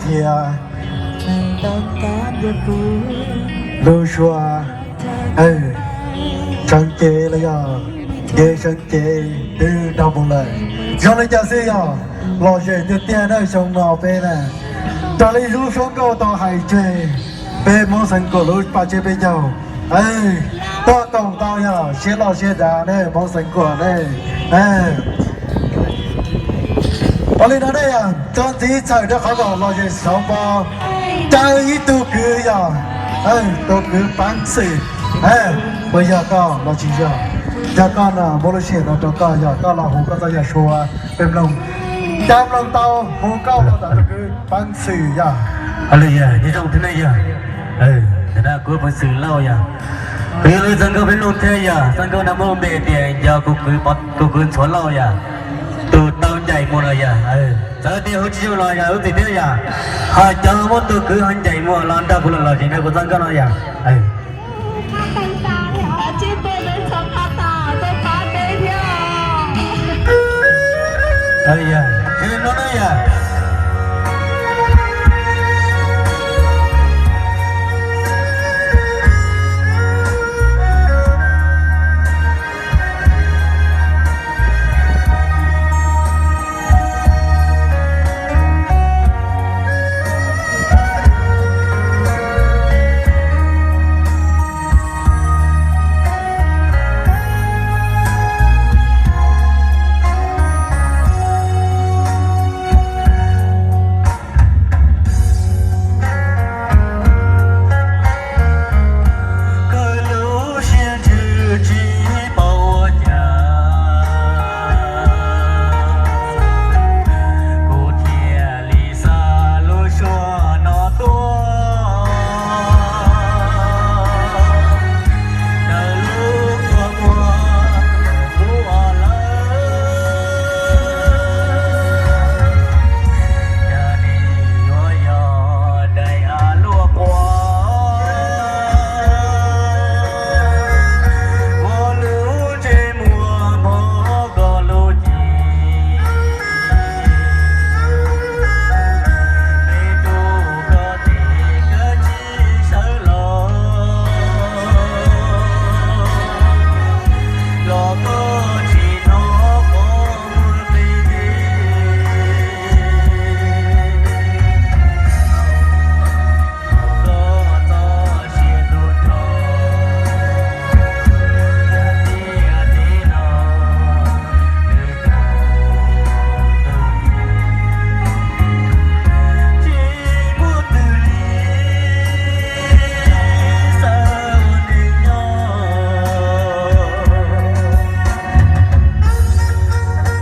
thiab lub suab sawv cev los yog kev sawv cev twb dhau mus lawm. Zoo li cas xwb yog lom zem tiag tiag na xyoo no peb na. Raws li lub suab nkauj tau hais tseg, peb Hmoob Xeev Khuam lub paj tseb peb caug tuaj koom tau yog siab loj siab dav ne Hmoob Xeev Khuam ne. Ua li no ne yog txuas ntxiv txhawm rau qhov kom lom zem xauv npo caw ib tug kwv yog tus kwv Paab Xwm. Puas yog koj los tsis yog? Yog koj no muab lub sij hawm no rau koj, yog koj los hu koj txoj yam suav peb mloog. Caw mloog tau hu koj los tom tus kwv Paab Xwm yog. Nyob zoo thiab ne yog, kuv Paab Xwm Lauj yog. Kuv yog lub txoj nkauj peb mloog thiab yog txoj nkauj no muaj npe tias yog kuv kwv Ntxhuav Lauj yog tus tau ncaim mus los yog. Txawm tias hu tsis zoo los yog lub txim thiab yog, ho cov muab tus kwv ho ncaim mus los nrog kuv los los tsev nrog kuv txoj nkauj no yog. Yog, yog,